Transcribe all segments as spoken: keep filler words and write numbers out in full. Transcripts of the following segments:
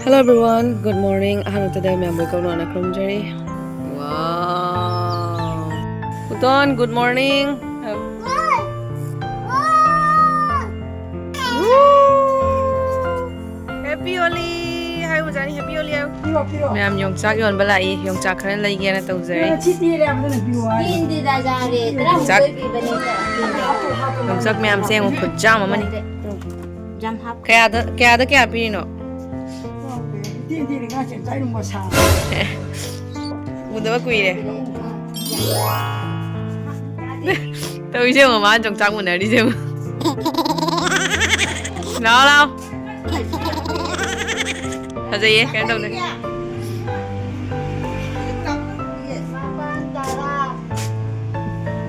Hello everyone, good morning. ꯑꯍꯥꯟꯕꯗ ꯃꯌꯥꯝꯕꯨ ꯏꯀꯧ ꯅꯧꯅ ꯈꯨꯔꯨꯝꯖꯔꯤ꯫ Wow. ꯄꯨꯇꯣꯟ, good morning. Happy Holi. ꯍꯥꯏ ꯎꯖꯥꯅꯤ, Happy Holi ꯍꯥꯏꯌꯨ꯫ ꯃꯌꯥꯝ ꯌꯣꯡꯆꯥꯛ ꯌꯣꯟꯕ ꯂꯥꯛꯏ, ꯌꯣꯡꯆꯥꯛ ꯈꯔ ꯂꯩꯒꯦꯅ ꯇꯧꯖꯔꯤ꯫ ꯌꯣꯡꯆꯥꯛ, ꯌꯣꯡꯆꯥꯛ ꯃꯌꯥꯝꯁꯦ ꯌꯦꯡꯉꯨ, ꯈꯨꯠꯆꯥꯝ ꯑꯃꯅꯤ꯫ ꯌꯥꯝ ꯍꯥꯞ- ꯀꯌꯥꯗ, ꯀꯌꯥꯗ ꯀꯌꯥ ꯄꯤꯔꯤꯅꯣ? ꯎꯗꯕ ꯀꯨꯏꯔꯦ꯫ ꯇꯧꯔꯤꯁꯦ ꯌꯦꯡꯉꯣ, ꯃꯥ ꯌꯣꯡꯆꯥꯛ ꯃꯨꯟꯅꯔꯤꯁꯦ ꯌꯦꯡꯉꯣ꯫ ꯂꯥꯛꯑꯣ, ꯂꯥꯛꯑꯣ꯫ ꯐꯖꯩꯌꯦ, ꯀꯩꯅꯣ ꯇꯧꯗꯦ꯫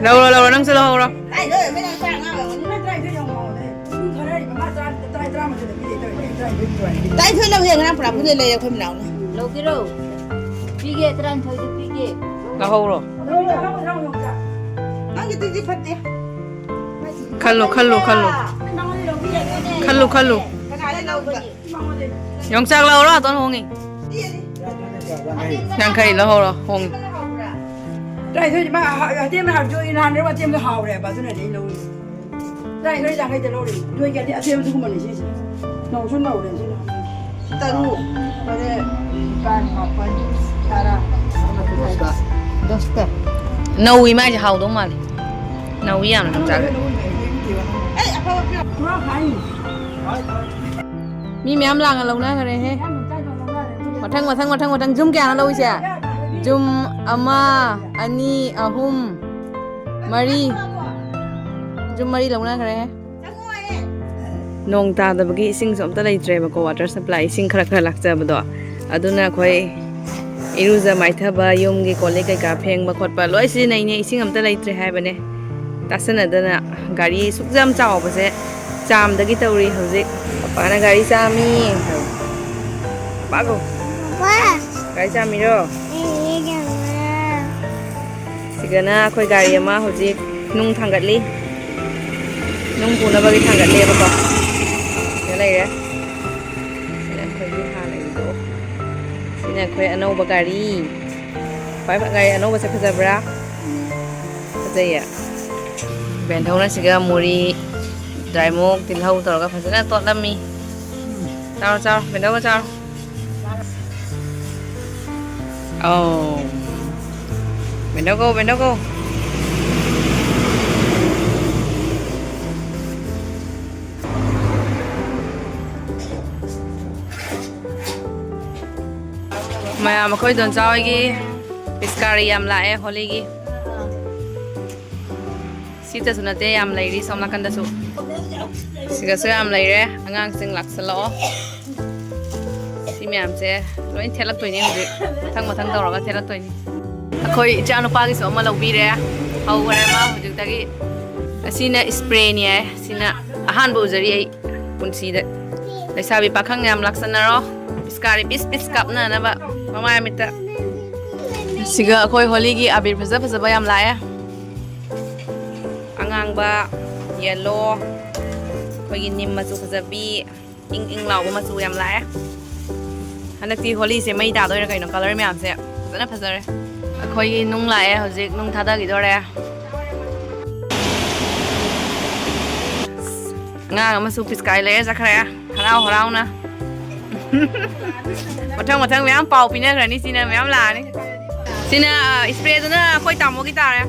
ꯂꯧꯔꯣ, ꯂꯧꯔꯣ, ꯅꯪꯁꯨ ꯂꯧꯍꯧꯔꯣ꯫ ꯇꯔꯥꯅꯤꯊꯣꯏ ꯂꯧꯍꯦ, ꯉꯔꯥꯡ ꯄꯨꯔꯥ ꯄꯨꯟꯅ ꯂꯩꯔꯦ ꯑꯩꯈꯣꯏ ꯃꯅꯥꯎꯅ꯫ ꯂꯧꯒꯦꯔꯣ? ꯄꯤꯒꯦ, ꯇꯔꯥꯅꯤꯊꯣꯏꯗꯨ ꯄꯤꯒꯦ꯫ ꯂꯧꯍꯧꯔꯣ꯫ ꯅꯪꯒꯤꯗꯨꯗꯤ ꯐꯠꯇꯦ꯫ ꯈꯜꯂꯣ, ꯈꯜꯂꯣ, ꯈꯜꯂꯣ꯫ ꯈꯜꯂꯨ, ꯈꯜꯂꯨ꯫ ꯀꯅꯥꯗ ꯂꯧꯕꯅꯤ? ꯌꯣꯡꯆꯥꯛ ꯂꯧꯔꯣ, ꯑꯗꯣ ꯍꯣꯡꯉꯤ꯫ ꯌꯥꯡꯈꯩ ꯂꯧꯍꯧꯔꯣ, ꯍꯣꯡꯉꯤ꯫ ꯇꯔꯥꯅꯤꯊꯣꯏꯗꯤ ꯃꯥ ꯍ-, ꯑꯇꯦꯝꯕ ꯍꯥꯞꯄꯁꯨ ꯑꯩ ꯅꯍꯥꯟ ꯂꯩꯔꯛꯄ ꯑꯇꯦꯝꯕꯗꯣ ꯍꯥꯎꯔꯦꯕ, ꯑꯗꯨꯅꯅꯦ ꯑꯩ ꯂꯧꯔꯤꯗꯣ꯫ ꯇꯔꯥꯅꯤꯊꯣꯏ ꯌꯥꯡꯈꯩꯗ ꯂꯧꯔꯤꯅꯤ꯫ ꯅꯣꯏꯒꯤ ꯑꯇꯦ-, ꯑꯇꯦꯝꯕꯗꯨꯒꯨꯝꯕꯅꯤ ꯁꯤꯁꯦ꯫ ꯅꯧꯁꯨ ꯅꯧꯔꯦ ꯁꯤꯅ꯫ ꯇꯔꯨꯛ, ꯇꯔꯦꯠ, ꯅꯤꯄꯥꯟ, ꯃꯥꯄꯟ, ꯇꯔꯥ꯫ ꯗꯣꯁꯇ꯫ ꯅꯧꯏ ꯃꯥꯏꯁꯦ ꯍꯥꯎꯗꯧ ꯃꯥꯜꯂꯦ꯫ ꯅꯧꯏ ꯌꯥꯝꯅ ꯌꯣꯡꯆꯥꯛ꯫ ꯃꯤ ꯃꯌꯥꯝ ꯂꯥꯡꯉ ꯂꯧꯅꯈ꯭ꯔꯦꯍꯦ꯫ ꯃꯊꯪ, ꯃꯊꯪ, ꯃꯊꯪ, ꯃꯊꯪ꯫ ꯖꯨꯝ ꯀꯌꯥꯅꯣ ꯂꯧꯔꯤꯁꯦ? ꯖꯨꯝ ꯑꯃ, ꯑꯅꯤ, ꯑꯍꯨꯝ, ꯃꯔꯤ꯫ ꯖꯨꯝ ꯃꯔꯤ ꯂꯧꯅꯈ꯭ꯔꯦꯍꯦ꯫ ꯅꯣꯡ ꯇꯥꯗꯕꯒꯤ ꯏꯁꯤꯡꯁꯨ ꯑꯝꯇ ꯂꯩꯇ꯭ꯔꯦꯕꯀꯣ, ꯋꯥꯇꯔ ꯁꯄ꯭ꯂꯥꯏ ꯏꯁꯤꯡ ꯈꯔ ꯈꯔ ꯂꯥꯛꯆꯕꯗꯣ꯫ ꯑꯗꯨꯅ ꯑꯩꯈꯣꯏ ꯏꯔꯨꯖ ꯃꯥꯏꯊꯕ, ꯌꯨꯝꯒꯤ ꯀꯣꯜ ꯂꯤꯛ ꯀꯩꯀꯥ ꯐꯦꯡꯕ ꯈꯣꯠꯄ ꯂꯣꯏ ꯁꯤꯖꯤꯟꯅꯩꯅꯦ, ꯏꯁꯤꯡ ꯑꯝꯇ ꯂꯩꯇ꯭ꯔꯦ ꯍꯥꯏꯕꯅꯦ꯫ ꯇꯥꯁꯟꯅꯗꯅ ꯒꯥꯔꯤ ꯑꯁꯨꯛ ꯌꯥꯝ ꯆꯥꯎꯕꯁꯦ ꯆꯥꯝꯗꯒꯤ ꯇꯧꯔꯤ ꯍꯧꯖꯤꯛ꯫ ꯄꯄꯥꯅ ꯒꯥꯔꯤ ꯆꯥꯝꯃꯤ꯫ ꯄꯄꯥ ꯀꯧ꯫ ꯄꯄꯥ꯫ ꯒꯥꯔꯤ ꯆꯥꯝꯃꯤꯔꯣ? ꯑꯦ, ꯑꯦ, ꯆꯥꯝꯃ꯫ ꯁꯤꯗꯅ ꯑꯩꯈꯣꯏ ꯒꯥꯔꯤ ꯑꯃ ꯍꯧꯖꯤꯛ ꯅꯨꯡ ꯊꯥꯡꯒꯠꯂꯤ꯫ ꯅꯨꯡ ꯄꯨꯅꯕꯒꯤ ꯊꯥꯡꯒꯠꯂꯤꯕꯀꯣ꯫ ꯁꯤꯗ ꯂꯩꯔꯦ꯫ ꯁꯤꯗ ꯑꯩꯈꯣꯏꯒꯤ ꯍꯥꯟꯅꯒꯤ ꯑꯩꯈꯣꯏ ꯑꯅꯧꯕ ꯒꯥꯔꯤ, ꯈ꯭ꯋꯥꯏ ꯒꯥꯔꯤ ꯑꯅꯧꯕꯁꯦ ꯐꯖꯕ꯭ꯔꯥ? ꯐꯖꯩꯌꯦ꯫ ꯕꯦꯟꯊꯧꯅ ꯁꯤꯒ ꯃꯨꯔꯤ, ꯗ꯭ꯔꯥꯏꯃꯣꯛ, ꯇꯤꯜꯍꯧ ꯇꯧꯔꯒ ꯐꯖꯅ ꯇꯣꯠꯂꯝꯃꯤ꯫ ꯆꯥꯔꯣ, ꯆꯥꯔꯣ, ꯕꯦꯟꯊꯧꯒ ꯆꯥꯔꯣ꯫ ꯑꯧ꯫ ꯕꯦꯟꯊꯧ ꯀꯧ, ꯕꯦꯟꯊꯧ ꯀꯧ꯫ ꯃꯌꯥꯝ, ꯑꯩꯈꯣꯏ ꯗꯣꯟꯆꯥ ꯍꯣꯏꯒꯤ ꯄꯤꯁꯀꯥꯔꯤ ꯌꯥꯝ ꯂꯥꯛꯑꯦ ꯍꯣꯂꯤꯒꯤ꯫ ꯁꯤꯇꯁꯨ ꯅꯠꯇꯦ, ꯌꯥꯝ ꯂꯩꯔꯤ ꯁꯣꯝ ꯅꯥꯀꯟꯗꯁꯨ꯫ ꯁꯤꯗꯁꯨ ꯌꯥꯝ ꯂꯩꯔꯦ꯫ ꯑꯉꯥꯡꯁꯤꯡ ꯂꯥꯛꯁꯜꯂꯛꯑꯣ꯫ ꯁꯤ ꯃꯌꯥꯝꯁꯦ ꯂꯣꯏ ꯊꯦꯠꯂꯛꯇꯣꯏꯅꯤ ꯍꯧꯖꯤꯛ꯫ ꯃꯊꯪ ꯃꯊꯪ ꯇꯧꯔꯒ ꯊꯦꯠꯂꯛꯇꯣꯏꯅꯤ꯫ ꯑꯩꯈꯣꯏ ꯏꯆꯥꯅꯨꯄꯥꯒꯤꯁꯨ ꯑꯃ ꯂꯧꯕꯤꯔꯦ꯫ ꯍꯧꯈꯔꯦ ꯃꯥ ꯍꯧꯖꯤꯛꯇꯒꯤ꯫ ꯑꯁꯤꯅ ꯏꯁꯄ꯭ꯔꯦꯅꯤ ꯍꯥꯏ꯫ ꯁꯤꯅ ꯑꯍꯥꯟꯕ ꯎꯖꯔꯤ ꯑꯩ ꯄꯨꯟꯁꯤꯗ꯫ ꯂꯩꯁꯥꯕꯤ ꯄꯥꯈꯪ ꯌꯥꯝ ꯂꯥꯛꯁꯟꯅꯔꯣ꯫ ꯄꯤꯁꯀꯥꯔꯤ ꯄꯤꯁ ꯄꯤꯁ ꯀꯥꯞꯅꯅꯕ ꯃꯃꯥꯏ ꯃꯤꯠꯇ꯫ ꯁꯤꯒ ꯑꯩꯈꯣꯏ ꯍꯣꯂꯤꯒꯤ ꯑꯕꯤꯔ ꯐꯖ ꯐꯖꯕ ꯌꯥꯝ ꯂꯥꯛꯑꯦ꯫ ꯑꯉꯥꯡꯕ, ꯌꯦꯜꯂꯣ, ꯑꯩꯈꯣꯏꯒꯤ ꯅꯤꯝ ꯃꯆꯨ ꯐꯖꯕꯤ, ꯏꯪ ꯏꯪ ꯂꯥꯎꯕ ꯃꯆꯨ ꯌꯥꯝ ꯂꯥꯛꯑꯦ꯫ ꯍꯟꯗꯛꯇꯤ ꯍꯣꯂꯤꯁꯦ ꯃꯩ ꯇꯥꯗꯣꯏꯔꯥ ꯀꯩꯅꯣ, ꯀꯂꯔ ꯃꯌꯥꯝꯁꯦ ꯐꯖꯅ ꯐꯖꯔꯦ꯫ ꯑꯩꯈꯣꯏꯒꯤ ꯅꯨꯡ ꯂꯥꯛꯑꯦ ꯍꯧꯖꯤꯛ, ꯅꯨꯡ ꯊꯥꯗꯈꯤꯗꯣꯔꯦ꯫ ꯑꯉꯥꯡ ꯑꯃꯁꯨ ꯄꯤꯁꯀꯥꯔꯤ ꯂꯩꯔ ꯆꯠꯈ꯭ꯔꯦ ꯍꯔꯥꯎ ꯍꯔꯥꯎꯅ꯫ ꯃꯊꯪ ꯃꯊꯪ ꯃꯌꯥꯝ ꯄꯥꯎ ꯄꯤꯅꯈ꯭ꯔꯅꯤ, ꯁꯤꯅ ꯃꯌꯥꯝ ꯂꯥꯛꯑꯅꯤ꯫ ꯁꯤꯅ, ꯑ, ꯏꯁꯄ꯭ꯔꯦꯗꯨꯅ ꯑꯩꯈꯣꯏ ꯇꯥꯃꯣꯒꯤ ꯇꯥꯔꯦ꯫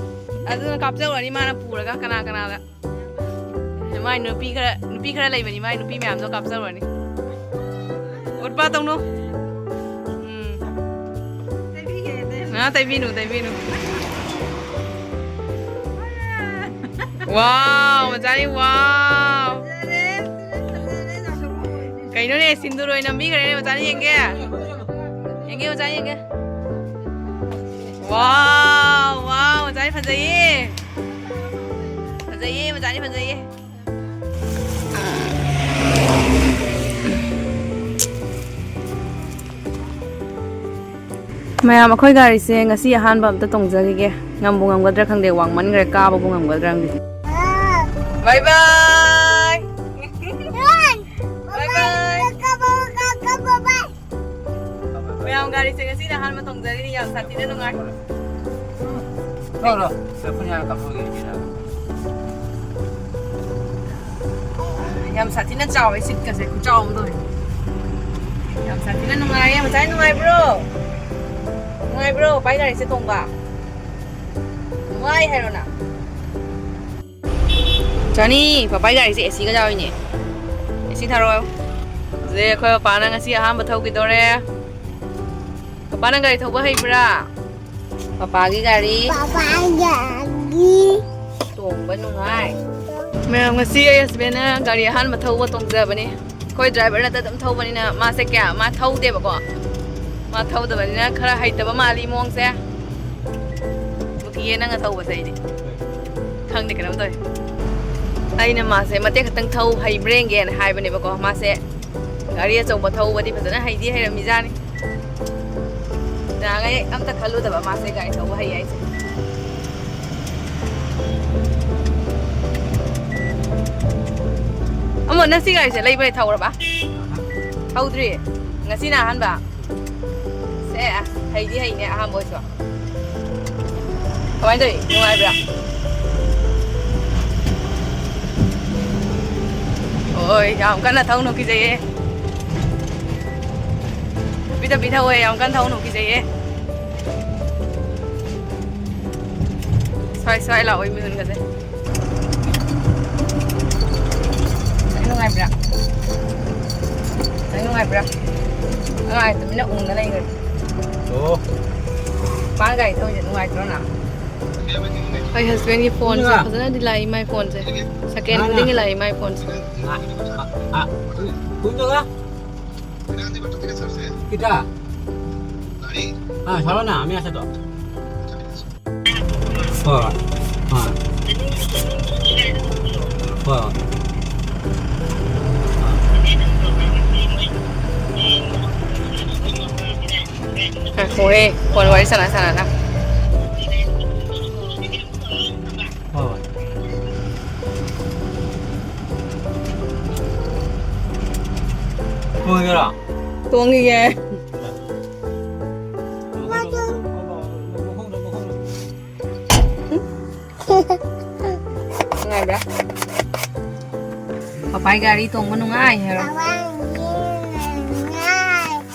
ꯑꯗꯨꯅ ꯀꯥꯞꯆꯧꯔꯅꯤ ꯃꯥꯅ ꯄꯨꯔꯒ ꯀꯅꯥ ꯀꯅꯥꯗ꯫ ꯃꯥꯏ ꯅꯨꯄꯤ ꯈꯔ, ꯅꯨꯄꯤ ꯈꯔ ꯂꯩꯕꯅꯤ, ꯃꯥꯏ ꯅꯨꯄꯤ ꯃꯌꯥꯝꯗꯣ ꯀꯥꯞꯆꯧꯔꯅꯤ꯫ ꯎꯠꯄ ꯇꯧꯅꯨ꯫ ꯎꯝ꯫ ꯉꯥ ꯇꯩꯕꯤꯅꯨ, ꯇꯩꯕꯤꯅꯨ꯫ ꯋꯥꯎ, ꯃꯆꯥꯅꯤ, ꯋꯥꯎ꯫ ꯀꯩꯅꯣꯅꯦ, ꯁꯤꯟꯗꯨꯔ ꯑꯣꯏꯅ ꯅꯝꯕꯤꯈ꯭ꯔꯦꯅꯦ, ꯃꯆꯥꯅꯤ, ꯌꯦꯡꯒꯦ꯫ ꯌꯦꯡꯒꯦ, ꯃꯆꯥꯅꯤ, ꯌꯦꯡꯒꯦ꯫ ꯋꯥꯎ, ꯋꯥꯎ, ꯃꯆꯥꯅꯤ, ꯐꯖꯩꯌꯦ꯫ ꯐꯖꯩꯌꯦ, ꯃꯆꯥꯅꯤ, ꯐꯖꯩꯌꯦ꯫ ꯃꯌꯥꯝ, ꯑꯩꯈꯣꯏ ꯒꯥꯔꯤꯁꯦ ꯉꯁꯤ ꯑꯍꯥꯟꯕ ꯑꯝꯇ ꯇꯣꯡꯖꯈꯤꯒꯦ꯫ ꯉꯝꯕꯨ ꯉꯝꯒꯗ꯭ꯔꯥ ꯈꯪꯗꯦ, ꯋꯥꯡꯃꯟꯈ꯭ꯔꯦ, ꯀꯥꯕꯕꯨ ꯉꯝꯒꯗ꯭ꯔꯥ ꯈꯪꯗꯦ꯫ ꯕꯥꯏ ꯕꯥꯏ꯫ ꯕꯥꯏ ꯕꯥꯏ꯫ ꯃꯌꯥꯝ, ꯒꯥꯔꯤ ꯑꯩꯁꯦ ꯉꯁꯤꯅ ꯑꯍꯥꯟꯕ ꯇꯣꯡꯖꯔꯤꯅꯤ, ꯌꯥꯝ ꯁꯥꯊꯤꯅ ꯅꯨꯡꯉꯥꯏ꯫ ꯂꯥꯛꯑꯣ, ꯂꯥꯛꯑꯣ꯫ ꯑꯩꯈꯣꯏ ꯉꯥꯏꯍꯥꯛ ꯀꯥꯞꯊꯣꯛꯑꯒꯦ ꯁꯤꯗ꯫ ꯌꯥꯝ ꯁꯥꯊꯤꯅ ꯆꯥꯎꯋꯦ, ꯁꯤꯠꯀꯁꯦ ꯈꯨꯆꯥꯎ ꯑꯃ ꯇꯧꯋꯦ꯫ ꯌꯥꯝ ꯁꯥꯊꯤꯅ ꯅꯨꯡꯉꯥꯏꯌꯦ꯫ ꯃꯆꯥ, ꯅꯨꯡꯉꯥꯏꯕ꯭ꯔꯣ? ꯅꯨꯡꯉꯥꯏꯕ꯭ꯔꯣ ꯄꯥꯄꯥꯏ ꯒꯥꯔꯤꯁꯦ ꯇꯣꯡꯕ? ꯅꯨꯡꯉꯥꯏ ꯍꯥꯏꯔꯣ ꯅꯪ? ꯆꯥꯅꯤ, ꯄꯥꯄꯥꯏ ꯒꯥꯔꯤꯁꯦ ꯑꯦ ꯁꯤꯒ ꯌꯥꯎꯏꯅꯦ꯫ ꯑꯦ ꯁꯤ ꯊꯥꯔꯛꯑꯣ꯫ ꯁꯦ, ꯑꯩꯈꯣꯏ ꯄꯥꯄꯥꯅ ꯉꯁꯤ ꯑꯍꯥꯟꯕ ꯊꯧꯈꯤꯗꯣꯔꯦ꯫ ꯄꯥꯄꯥ, ꯅꯪ ꯒꯥꯔꯤ ꯊꯧꯕ ꯍꯩꯕ꯭ꯔꯥ? ꯄꯥꯄꯥꯒꯤ ꯒꯥꯔꯤ꯫ ꯄꯥꯄꯥꯒꯤ ꯒꯥꯔꯤ꯫ ꯇꯣꯡꯕ ꯅꯨꯡꯉꯥꯏ꯫ ꯃꯌꯥꯝ, ꯉꯁꯤ ꯑꯩ ꯍꯁꯕꯦꯟꯅ ꯒꯥꯔꯤ ꯑꯍꯥꯟꯕ ꯊꯧꯕ ꯇꯣꯡꯖꯕꯅꯤ꯫ ꯑꯩꯈꯣꯏ ꯗ꯭ꯔꯥꯏꯚꯔ ꯅꯠꯇ ꯑꯗꯨꯝ ꯊꯧꯕꯅꯤꯅ ꯃꯥꯁꯦ ꯀꯌꯥ, ꯃꯥ ꯊꯧꯗꯦꯕꯀꯣ꯫ ꯃꯥ ꯊꯧꯗꯕꯅꯤꯅ ꯈꯔ ꯍꯩꯇꯕ ꯃꯥꯜꯂꯤ ꯃꯑꯣꯡꯁꯦ꯫ ꯀꯤꯌꯦ ꯅꯪꯅ ꯊꯧꯕꯁꯦ ꯑꯩꯗꯤ꯫ ꯈꯪꯗꯦ, ꯀꯩꯅꯣꯝ ꯇꯧꯋꯦ꯫ ꯑꯩꯅ ꯃꯥꯁꯦ ꯃꯇꯦꯛ ꯈꯛꯇꯪ ꯊꯧ ꯍꯩꯕ꯭ꯔꯥ ꯌꯦꯡꯒꯦꯅ ꯍꯥꯏꯕꯅꯦꯕꯀꯣ꯫ ꯃꯥꯁꯦ ꯒꯥꯔꯤ ꯑꯆꯧꯕ ꯊꯧꯕꯗꯤ ꯐꯖꯅ ꯍꯩꯗꯤ ꯍꯩꯔꯝꯃꯤꯖꯥꯠꯅꯤ꯫ ꯅꯍꯥꯟꯉꯩ ꯑꯝꯇ ꯈꯜꯂꯨꯗꯕ ꯃꯥꯁꯦ ꯒꯥꯔꯤ ꯊꯧꯕ ꯍꯩ ꯍꯥꯏꯁꯦ꯫ ꯑꯃꯣ, ꯅꯪ ꯁꯤ ꯒꯥꯔꯤꯁꯦ ꯂꯩꯕ ꯊꯧꯔꯕ? ꯊꯧꯗ꯭ꯔꯤ꯫ ꯉꯁꯤꯅ ꯑꯍꯥꯟꯕ꯫ ꯁꯦ, ꯍꯩꯗꯤ ꯍꯩꯅꯦ ꯑꯍꯥꯟꯕ ꯑꯣꯏꯁꯨ꯫ ꯀꯃꯥꯏꯅ ꯇꯧꯔꯤ? ꯅꯨꯡꯉꯥꯏꯕ꯭ꯔꯥ? ꯍꯣꯏ, ꯌꯥꯝ ꯀꯟꯅ ꯊꯧꯅꯨ, ꯀꯤꯖꯩꯌꯦ꯫ ꯇꯞꯄꯤ ꯇꯞꯄꯤ ꯊꯧꯋꯦ, ꯌꯥꯝ ꯀꯟꯅ ꯊꯧꯅꯨ, ꯀꯤꯖꯩꯌꯦ꯫ ꯁ꯭ꯋꯥꯏ ꯁ꯭ꯋꯥꯏ ꯂꯥꯛꯑꯣ, ꯃꯤꯍꯨꯟꯒꯁꯦ꯫ ꯅꯪ ꯅꯨꯡꯉꯥꯏꯕ꯭ꯔꯥ? ꯅꯪ ꯅꯨꯡꯉꯥꯏꯕ꯭ꯔꯥ? ꯑꯉꯥꯡ ꯇꯨꯃꯤꯟꯅ ꯎꯪꯉ ꯂꯩꯈ꯭ꯔꯦ꯫ ꯑꯣ꯫ ꯃꯥꯅ ꯒꯥꯔꯤ ꯊꯧꯔꯤꯁꯦ ꯅꯨꯡꯉꯥꯏꯇ꯭ꯔꯣ ꯅꯪ? ꯑꯩ ꯍꯁꯕꯦꯟꯒꯤ ꯐꯣꯟꯁꯦ ꯏꯃꯥ꯫ ꯐꯖꯅꯗꯤ ꯂꯥꯛꯏ, ꯃꯥꯏ ꯐꯣꯟꯁꯦ꯫ ꯁꯦꯀꯦꯟ ꯃꯥꯅ꯫ ꯈꯨꯗꯤꯡꯒꯤ ꯂꯥꯛꯏ, ꯃꯥꯏ ꯐꯣꯟꯁꯦ꯫ ꯉꯥ-, ꯑ, ꯑ, ꯀꯨꯏꯗꯧꯔꯥ? ꯈꯤꯇ? ꯑ, ꯁꯥꯔꯣꯅ, ꯃꯤ ꯑꯁꯦ ꯇꯣ꯫ ꯍꯣꯏ, ꯍꯣꯏ꯫ ꯍꯣꯏ꯫ ꯉꯥꯏꯈꯣꯍꯦ, ꯐꯣꯟ ꯋꯥꯔꯤ ꯁꯥꯟꯅ ꯁꯥꯟꯅꯅ꯫ ꯍꯣꯏ, ꯍꯣꯏ꯫ ꯇꯣꯡꯉꯤꯔꯣ? ꯇꯣꯡꯉꯤꯌꯦ꯫ ꯄꯄꯥꯏ ꯒꯥꯔꯤ ꯇꯣꯡꯕ ꯅꯨꯡꯉꯥꯏ ꯍꯥꯏꯔꯣ?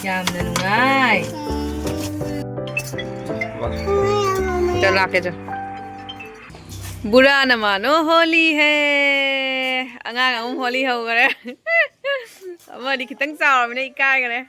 ꯌꯥꯝꯅ ꯅꯨꯡꯉꯥꯏ꯫ ꯆꯠ ꯂꯥꯛꯀꯦ ꯆꯠ꯫ ꯕꯨꯔꯥꯅ ꯃꯥꯅꯣ ꯍꯣꯂꯤ ꯍꯦ꯫ ꯑꯉꯥꯡ ꯑꯍꯨꯝ ꯍꯣꯂꯤ ꯍꯧꯈꯔꯦ꯫ ꯑꯃꯗꯤ ꯈꯤꯇꯪ ꯆꯥꯎꯔꯕꯅꯤꯅ ꯏꯀꯥꯏꯈꯔꯦ꯫